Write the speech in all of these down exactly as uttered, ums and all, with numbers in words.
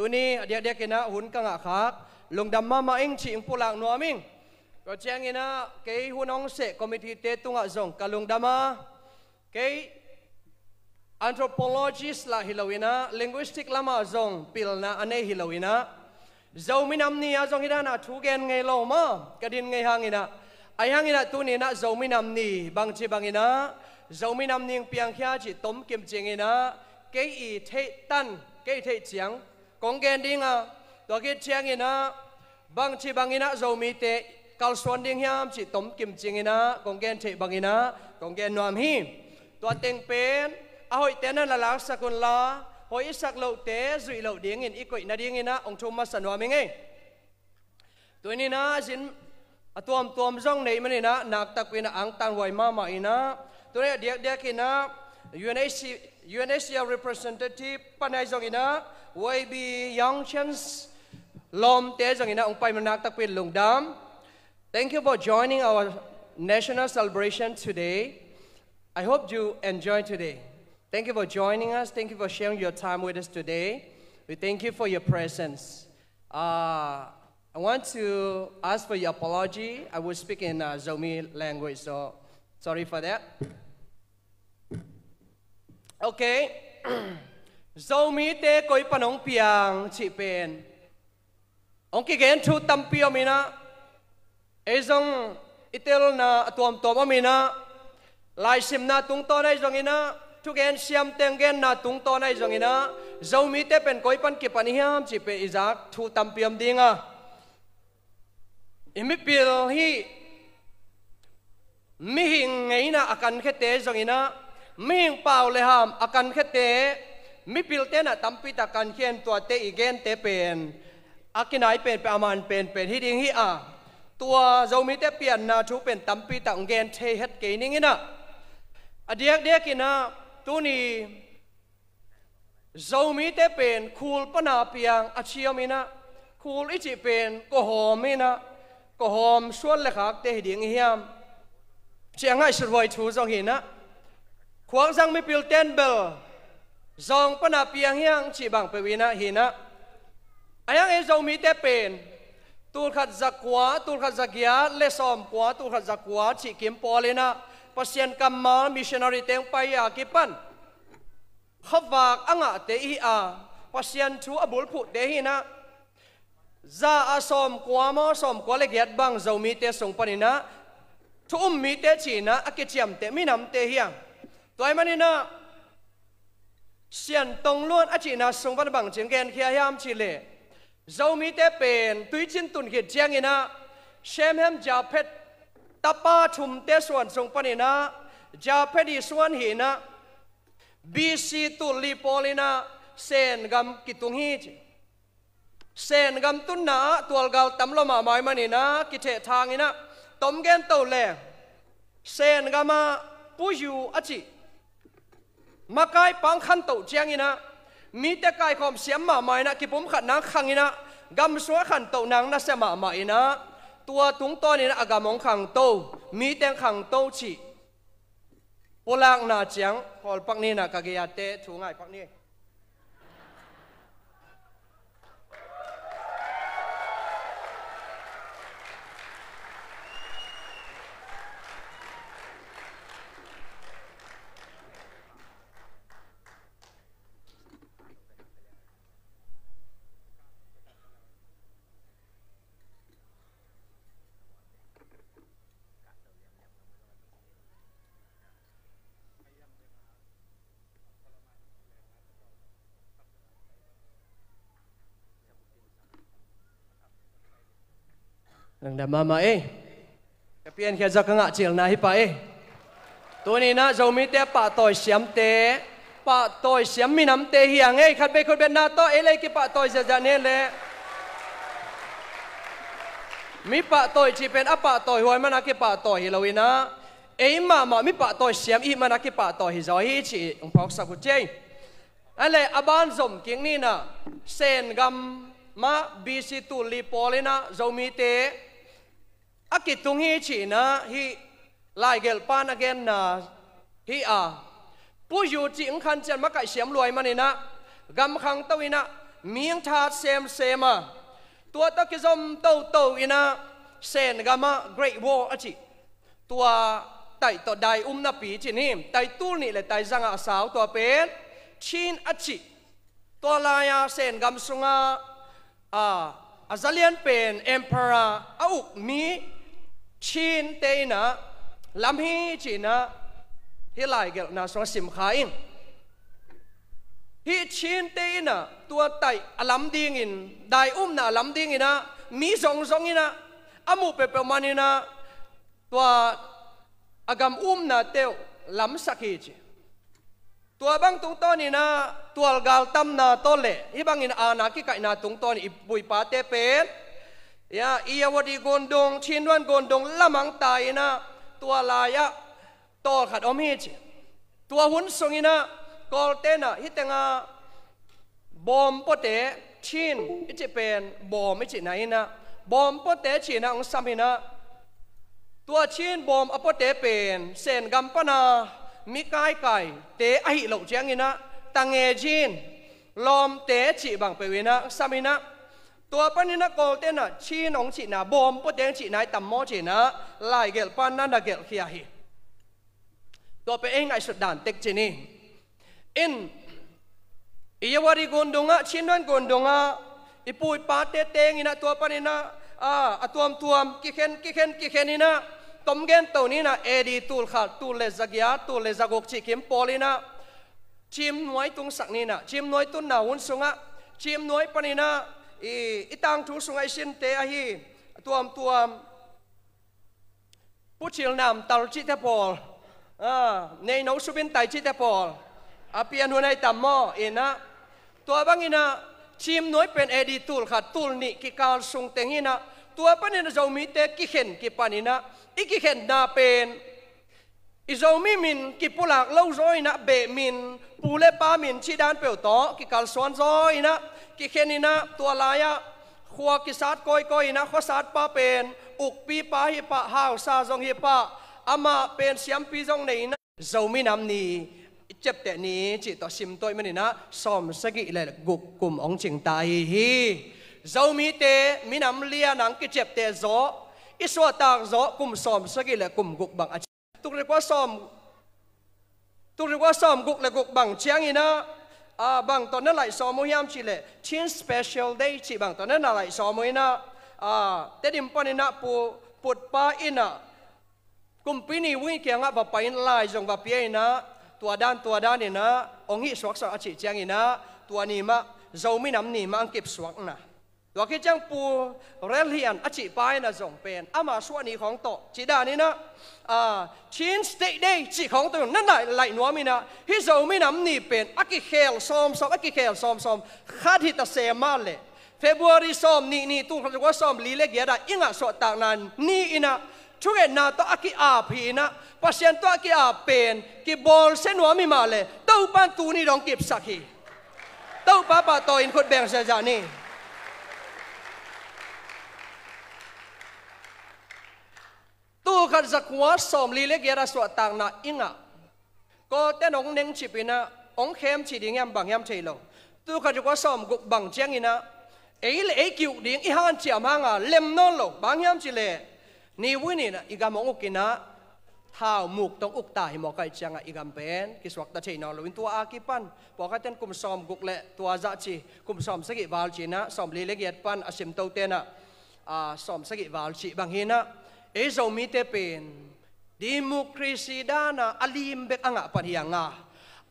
Tuni a diakdiak inah hun ka ngah khak lungdam mahmah ing cih ing pulak nuam ing. Tua ciang inah kei hun hong seh committee te tungah zong ka lungdam a, kei anthropologist lah hi lo inah, linguistic lamah zong pilna a nei hi lo inah, Zomi Nam Ni ah zong hih dan a thu gen ngei lo maw, ka din ngei hang inah. Ahi hang inah tuni inah Zomi Nam Ni bangci bang inah, Zomi Nam Ni ing piangkhia cih tom kimcing inah, kei i theih tan, kei i theih ciang kong gen ding a, tua khit ciang inah bangci bang inah Zomite kalsuan ding hiam cih tom kimcing inah kong gen theih bang inah kong gen nuam hi. Tua teng pen a hoihte na na laksak unla, hoih i sak lohte zuih loh dingin i koih nading inah hong thum masa nuam ing ei. Tuni inah a zin a tuamtuam zong neih man inah, naktak pi inah angtan huai mahmah inah, tuni a diakdiak inah U N H C, U N H C R representative pan ahi zong inah, Y B Young Chance lawmte zong inah hong pai man naktak pi in lungdam. Thank you for joining our national celebration today. I hope you enjoy today. Thank you for joining us. Thank you for sharing your time with us today. We thank you for your presence. Uh, I want to ask for your apology. I will speak in uh, Zomi language, so sorry for that. Okay. Zomite koi pan hong piang cih pen hong kigen thu tampi om inah, ei zong i telna a tuamtuam om inah, laisimna tungtawn ahi zong inah, thugen siamte hong genna tungtawn ahi zong inah, Zomite pen koi pan kipan i hiam cih pen i zak thu tampi om ding a, i mipil hih mihing ngeina a kankhete zong inah, mihing pau le ham a kankhete, mipilte inah tampi tak kankhia in tuate i gente pen a kinai penpen a man penpen hi ding hi a, tua Zomite pianna thu pen tampi tak gen thei het kei ning inah, a diakdiak inah tuni Zomite pen khul pana piang a ciam inah, khul i cih pen kawhawm inah, kawhawm suan le khakte hi ding i hiam, ciang ngaihsut huai thu zong hi inah, khuakzang mipil ten bel zawng pana piang hiang cih bang peuh inah hi inah. A hiang ei Zomite pen tulkhat zakua, tulkhat zagiat le sawmkua, tulkhat zakua cih kim pawl inah Pasian kammal missionary teng pai a kipan khuavak a ngahte i hi a, Pasian thu a bulphuhte hi inah, za a sawmkua maw, sawmkua le giat bang Zomite sung pan inah thu um mite ci inah a kiciamteh minamte hi a. Tua ahih man inah Sian Tong Luan a cihna sung pan bang ci in genkhia hiam cih leh, Zomite pen tuicin tun khit ciang inah Shem, Ham, Jafet tapa thumte suan sung pan inah Jafet i suan hi inah, B C tul li pawl inah Sen gam kitung hi ci. Sen gam tunna ah tualgal tam lua mahmah ahih man inah kithehthang inah, tom gen to le, Sen gam ah Pu Yu a cih makaipa hong khantoh ciang inah mite kaikhawm siam mahmah inah, kipumkhatna hong khang inah, gam sungah khantohna hong nasia mahmah inah, tua tungtawn inah a gam hong khangto, mite hong khangto cih pulakna ciang khawl pak ni inah, ka gei-ate thu ngai pak ni. Lungdam mahmah ei. Ka piankhia zak a ngah cilna hi pah ei. Tuni inah Zomite a pahtawi siamte, pahtawi siam minamte hi a ngei, khat bei khut betna tawh ei le ei kipahtawi ziahziah ni leh. Mi pahtawi cih pen a pahtawi huai man a kipahtawi hi lo inah, ei mahmah mi pahtawi siam i hih man a kipahtawi hi zaw hi cih hong phawksak uh ci ei. A le a ban zom kik ni inah, Sen gam ah B C tul li pawl inah Zomite a kitung hi cih inah hih laigelhpa'n a genna hi a, Pu Yu cih hong khan ciang makaih siam lua ahih man inah gam khangto inah, mingthat semsem a, tua tawh kizom toto in ah, Sen gam ah Great Wall a cih, tua taih tawh dai umnapi ci ni, taih tul nih le taih zanga a sau, tua pen Chin a cih, tua lai-a Sen gam sungah, a, a zalian pen emperor a uk mi Chin te in ah lam hi ci-in ah, hih laigelhna sungah sim kha ing. Hih Chin te in ah tua taih a lam dingin, dai umna a lam dingin ah, mi zongzong in ah, a muh peuhpeuh man in ah, tua a gam umnate uh lamsak hi ci. Tua bang tungtawn in ah, tualgal tamna tawh le hih bangin aana kikaihna tungtawn in i pu i pate pen, ya, Irrawaddy gundung, Chindwin gundung lamang ta in ah, tua lai-ah tawlkhat om hi ci. Tua hun sung in ah, Kawlte in ah hih tengah bawm puate, Chin i cih pen bawm i cihna in ah, bawm puate ci-in ah hong sam in ah, tua Chin bawm a puate pen Sen gam pan a mi kaikaite ahih loh ciangin ah, Tangejin, lawmte cih bang peuh in ah hong sam in ah, tua panin ah Kawlte in ah Chin hong cihna, bawm puate hong cihna hi tam maw ci-in ah, laigelh pan na na gelhkhia hi. Tua pen ei ngaihsut dan tek ci ni. In, Irrawaddy gundung ah, Chindwin gundung ah, i pu i pate teng in ah, tua panin ah, a, a tuamtuam kikhen, kikhen, kikhen in ah, tom gen to ni in ah, A D tul khat, tul le zagiat, tul le zaguk cih kim pawl in ah, Cimnuai tungsak ni in ah, Cimnuai tunna hun sungah, Cimnuai panin ah, i, i tangthu sungah i sinte ahi, a tuamtuam, Pu Cil Nam Tal cihte pawl, a, Neino Subin Tai cihte pawl, a pian hun ahi tam maw? In ah, tua bangin ah, Cimnuai pen A D tul khat, tul nih kikal sung teng hi in ah, tua panin ah Zomite kikhen kipan in ah, i kikhenna pen, i Zomi min kipulak lo zaw in ah, beh min, pu le pa min cih dan peuh tawh kikalsuan zaw in ah, kikhen in ah, tua lai-ah khua kisat kawikawi in ah, khuasatpa pen ukpipa hi pah, hausa zong hi pah, amah pen siampi zong nei in ah, Zomi Nam Ni i ciapteh ni cih tawh simtuah ahih manin ah, sawmsagih le guk kum hong cingta ahi hi. Zomite minam lian a hong kiciapteh zawh, i suahtak zawh kum sawmsagih le kum guk bang a ci. Tul khat za kua sawm, tul khat za kua sawmguk le guk bang ciangin ah, a, bang tawh na laih sawm uh hiam cih leh, Chin Special Day cih bang tawh na na laih sawm uh in ah, a, Tedim panin ah pu, putpa in ah, Kumpi Ni Win kiangah va pai in, lai zong va pia in ah, tua dan, tua dan in ah hong hih suaksuak a cih ciangin ah, tua ni mah Zomi Nam Ni mah hong kipsuak na. Tua khit ciang Pu Rel Hian a cih pa in ah zong pen ama suah ni khawng tawh, cih dan in ah, a, Chin State Day cih khawng tawh na laih, laih nuam in ah, hih Zomi Nam Ni pen a kikhel sawmsawm, a kikhel sawmsawm khat hi ta se mah leh, February sawm nih ni, tul khat za kua sawmli le giat ah i ngah suahtakna ni in ah, thungetna tawh a ki-ap hi in ah, Pasian tawh a ki-ap pen kibawlsia nuam hi mah leh, Topa'n tuni dong kipsak hi. Topa pahtawi in khut beng ziahziah ni. Tul khat za kua sawmli le giat a suahtakna i ngah, Kawlte'n hong nengcip in ah, hong khem cih ding hiam, bang hiam thei lo. Tul khat za kua sawmguk bang ciangin ah, ei le ei ki-uk ding i hanciam hang a lem nawn lo. Bang hiam cih leh, Ni Win in ah i gam hong uk in ah, thau muk tawh hong uk ta hi mawk ahih ciangah i gam pen kisuakta thei nawn lo in, tua a kipan pawlkhatte'n kum sawmguk le tua zah ci, kum sawmsagih val ci in ah, sawmli le giat pan a simtote'n ah, a, sawmsagih val cih bang hi in ah, ei Zomite pen democracy dan a a lim bek a ngah pan hi hang a,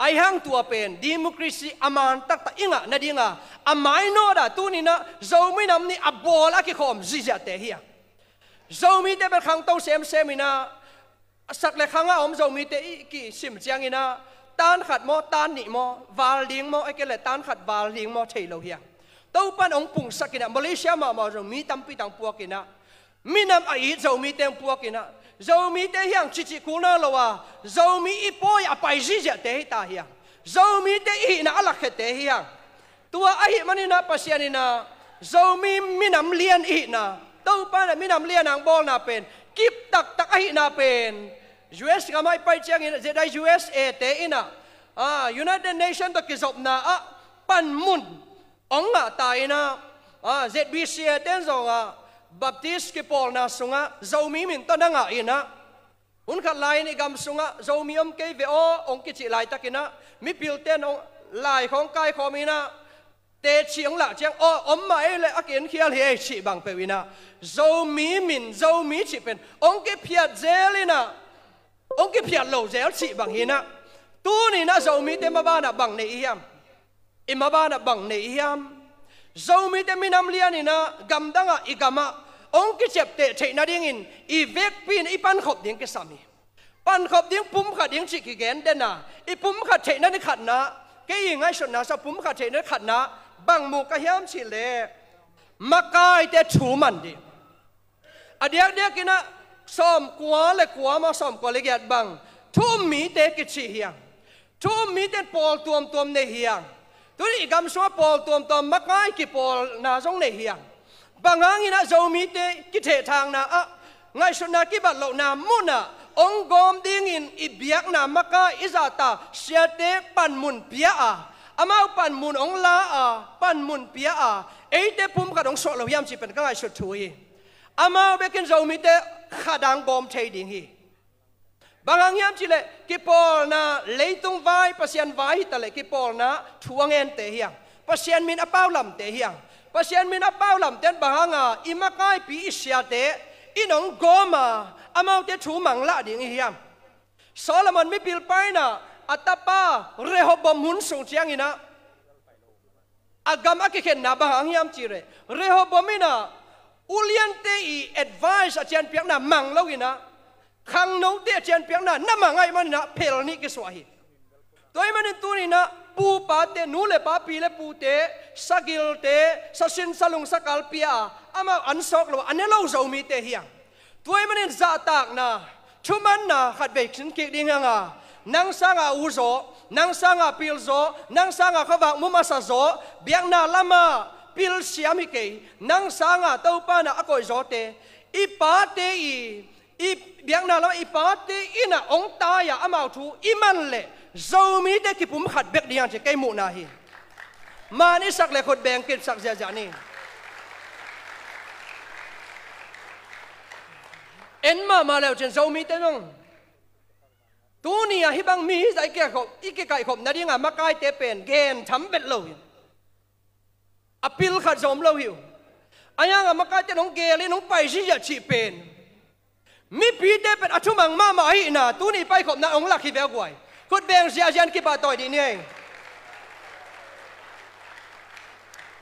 ahih hang tua pen democracy a man taktak i ngah nading a, a mainawt a tuni in ah Zomi Nam Ni a bawl a kikhawm ziahziahte hi hang. Zomite pen khangto semsem in ah, a sak le khang a om Zomite i kisim ciangin ah, tan khat maw, tan nih maw, val ding maw, ahih kei leh tan khat val ding maw, thei lo hi hang. Topa'n hong pungsak in ah, Malaysia mahmah zong mi tampi tak hong puak in ah, minam a it Zomite hong puak in ah, Zomite hi hang cihcih kul nawn lo a, Zomi i pawi a pai ziahziahte hi ta hi hang. Zomite i hihna a lakkhete hi hang. Tua ahih manin ah Pasian in ah Zomi minam lian i hihna, Topa in ah minam lian a hong bawlna pen kip taktak ahihna pen, U S gam ah i pai ciangin, zia dai U S A te in ah, a, United Nations tawh kizopna ah panmun, Hong ngah ta in ah, a, Z B C A ten zong ah Baptist kipawlna sungah Zomi min tawh na ngah in ah, hun khat lai-in i gam sungah Zomi om kei ve aw hong kicih laitakin ah, mipilte in hong, lai khawng kaikhawm in ah, teci hong lah ciang, aw, om mah ei leh a ki-enkhial hi ei cih bang peuh in ah, Zomi min, Zomi cih pen hong kiphiat zel in ah, hong kiphiat lo zel cih bang hi in ah, tuni in ah Zomite mabanah bang nei i hiam? I mabanah bang nei i hiam? Zomite minam lian in ah gamdangah, i gamah hong kiciapteh theih nadingin i vekpi in i pankhop ding kisam hi. Pankhop ding, pumkhat ding cih kigen den a, i pumkhat theihna ni khatna, kei i ngaihsutna sungah pumkhat theihna ni khatna bang mu ka hiam cih leh, makaite thu man ding. A diakdiak in ah sawmkua le kua maw, sawmkua le giat bang thu um mite kici hi hang. Thu um mite in pawl tuamtuam nei hi hang. Tuni i gam sungah pawl tuamtuam makai kipawlna zong nei hi hang. Bang hangin ah Zomite kithehthangna ah, ngaihsutna kibat lohna munah hong gawm dingin i biakna makai, i zahtak siate panmun pia a, amau panmun hong la a, panmun pia a, eite pumkhat hong suah lo hiam cih pen ka ngaihsut thu hi. Amau bekin Zomite kha dang gawm thei ding hi. Bang hang hiam cih leh, kipawlna, leitung vai, Pasian vai hi ta leh kipawlna thu a ngente hi hang. Pasian min a paulamte hi hang. Pasian min a paulamte in bang hanga i makaipi, i siate in hong gawm a, amaute thu manglah ding i hi hiam? Solomon mipilpa in ah a tapa Rehoboam hun sung ciangin ah, a gam a kikhenna bang hang hiam cih leh, Rehoboam in ah uliante i advice, a cianpiakna mang lo in ah, khangnote a cianpiakna na mang ahih manin ah phel nih kisuah hi. Tua ahih manin tuni in ah pupate, nu le pa, pi le pute, sagilte, sasin salung sakal pia a, amau ansawk lo a, a ne lo Zomite hi hang. Tua ahih manin zahtakna, thumanna khatvei sin kik ding hi hang a, nang sanga u zaw, nang sanga pil zaw, nang sanga khuavak mu masa zaw, biakna lamah pilsiam hi kei, nang sanga Topa in ah a koihzawte, i pate i, i biakna lamah i pate in ah hong tai a, amau thu i man leh Zomite kipumkhat bek ding hi hang cih kei muhna hi. Man i sak leh khut beng kipsak ziahziah ni. En mahmah le uh cin Zomite zong, tuni a hih bang mi hizah i kikaihkhop, i kikaihkhop nadinga makaite pen gen tham vet lo hi. A pil khat zong om lo hi uh. Ahi hanga makaite in hong gel in hong pai ziahziah cih pen, mipite pen a thumang mahmah ahihna tuni paikhopna hong lak hi ve a guai. Khut beng ziahziah in kipahtawi dih ni ei.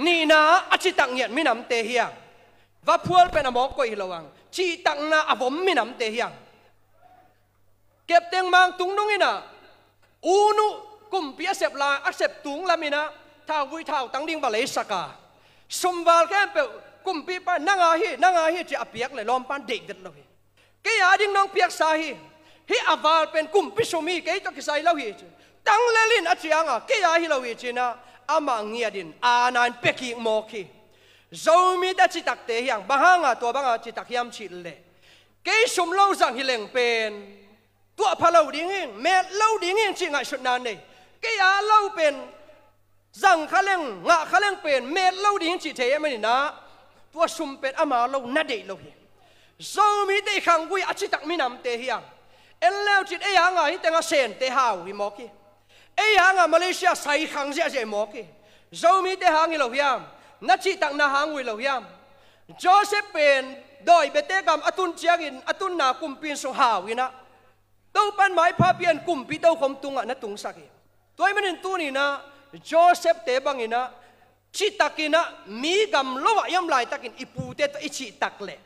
Nihna, a citak ngiat minamte hi hang. Vaphual pen a mawk koih hi lo hang. Cihtakna a vom minamte hi hang. Kepteng Mang Tung Nung in ah, U Nu kumpi a sep lai, a sep tung lam in ah, thauvui thautang ding va leisak a, sumval khempeuh kumpipa, nang a hi, nang a hi ci a piak leh lawmpa in deih vet lo hi. Kei a ding nong piaksa hi. Hih a val pen kumpi sum hi, kei tawh kisai lo hi ci. Tanglel in a ciang a, kei a hi lo hi ci-in ah, amah ngiat in, aana in pia kik mawk hi. Zomite a citakte hi hang. Bang hanga tua banga citak hiam cih leh, kei sum lo zang hi leng pen tuah pha lo ding hi, met lo ding hi cih ngaihsutna nei. Kei a lo pen zang kha leng, ngah kha leng pen met lo ding cih thei ahih manin ah, tua sum pen ama lo, na deih lo hi. Zomite i khanggui a citak minamte hi hang. En le uh cin, ei hanga hih tengah Sente hau hi mawk hi. Ei hanga Malaysia sai khang ziahziah hi mawk hi. Zomite hang hi lo hiam? Na cihtakna hang uh hi lo hiam? Joseph pen dawi biate gam a tun ciangin, a tunna kumpi inn sung hau in ah, Topa in maipha pia in kumpi tokhom tungah na tungsak hi. Tua ahih manin tuni in ah Joseph-te bangin ah, citak in ah, mi gam lo-ah i om laitakin i pute tawh i cihtak leh,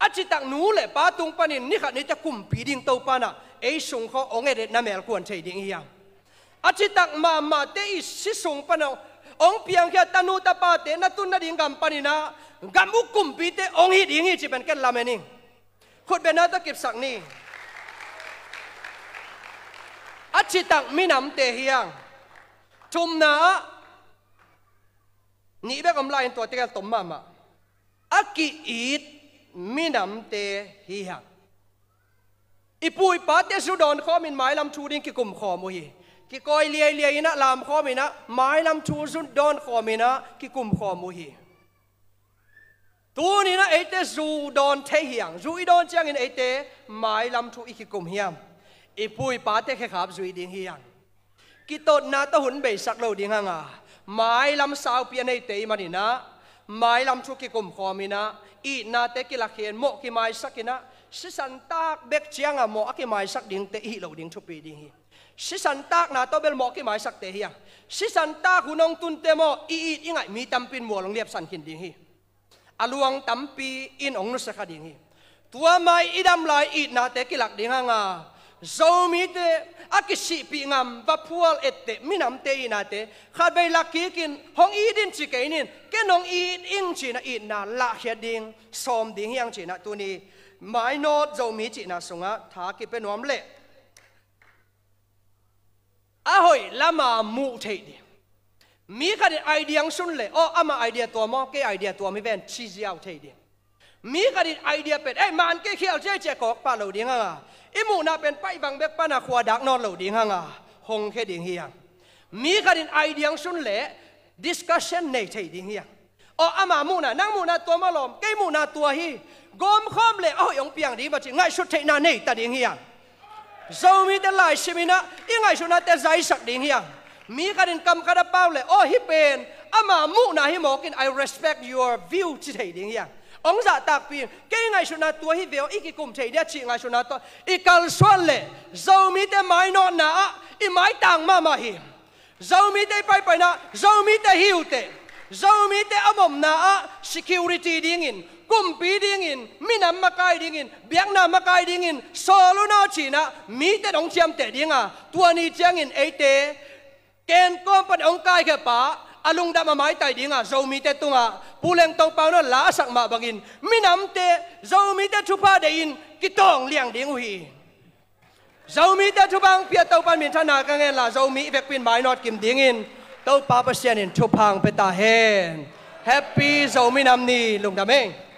a citak nu le pa tung panin ni khat ni ciang kumpi ding Topa in ah ei sung khawng hong et et na melkuan thei ding hi hang. A citak mahmahte i si sung pan hong piangkhia tanu tapate na tun nading gam panin ah gam uk kumpite hong hi ding hi cih pen ken lamen ing. Khut bengna tawh kipsak ni. A citak minamte hi hang. Thumna ah, nih bek om lai-in tua tegel tom mahmah. A ki-it minamte hi hang. I pu i pate zu dawn khawmin mailam thu ding kikum khawm uh hi. Kikawi liailiai inah lamkhawm inah mailam thu zun dawnkhawm inah kikumkhawm uh hi. Tuninah eite zu dawn thei hiang, zu i dawn ciangin eite mailam thu i kikum hiam? I pu i pate khekhap zui ding hiang. Kitotna tawh hun beisak lo ding hanga, mailam saupi a neite i maninah mailam thu kikumkhawm inah itnate kilakhian mawh kimaisak inah sisantak bek cianga mawh a kimaisak dingte i hih lo ding thupi ding hi. Sisantakna tawh bel mawh kimaisakte hiang. Sisantak hun hong tunte maw i it i ngaih mi tampin mual hong liapsan khin ding hi. A luang tampi in hong nusia kha ding hi. Tua mai i dam lai itnate kilak ding hanga, Zomite a kisihpih ngam va phual etteh minamte itnate khatvei lak kikin hong it in ci kei nin, ken hong it ing cinah itna lahkhiat ding sawm ding hiang cinah tuni mainawt Zomi cihna sungah tha kipia nuam leh a hoih lama muh theih ding. Mi khatin idea hong sun leh, aw, ama idea tuam aw, kei idea tuam hi ven, ci ziau thei ding. Mi khatin idea pen, ei, man kei khial ciai ciai kawk pah lo ding hanga, i muhna pen paihvang bek pana khua dak nawn lo ding hanga hong khia ding hiang. Mi khatin idea hong sun leh discussion nei thei ding hiang. Aw, ama muhna, nang muhna tua maw lawm, kei muhna tua hi. Gawmkhawm le a hoih hong piang ding maw ci ngaihsut theihna nei ta ding hiang. Zomite laisim inah i ngaihsutnate zaisak ding hiang. Mi khatin kam khat a pau le, aw, hih pen ama muhna hi mawkin, I respect your view, ci thei ding hiang. Hong zahtakpi in, kei ngaihsutna tua hi ve aw, i kikum thei dia cih ngaihsutna tawh i kalsuan le Zomite mainawtna ah i maitang mahmah hi. Zomite i paipaina, Zomite hiuteh, Zomite a omna ah security dingin, kumpi dingin, minam makai dingin, biakna makai dingin sawl un aw cinah mite dong ciamteh dinga, tua ni ciangin eite kenkawm pan hong kaikhia pa a lungdam a maitai dinga Zomite tungah Pu Leng Tong Pau na la a sak mah bangin minamte Zomite thupha deihin kitawng liang ding uh hi. Zomite thupha hong pia Topa min thanna ka ngen la, Zomi i vekpin mainawt kim dingin Topa Pasian in thupha hong pia ta hen. Happy Zomi Nam Ni, lungdam ei.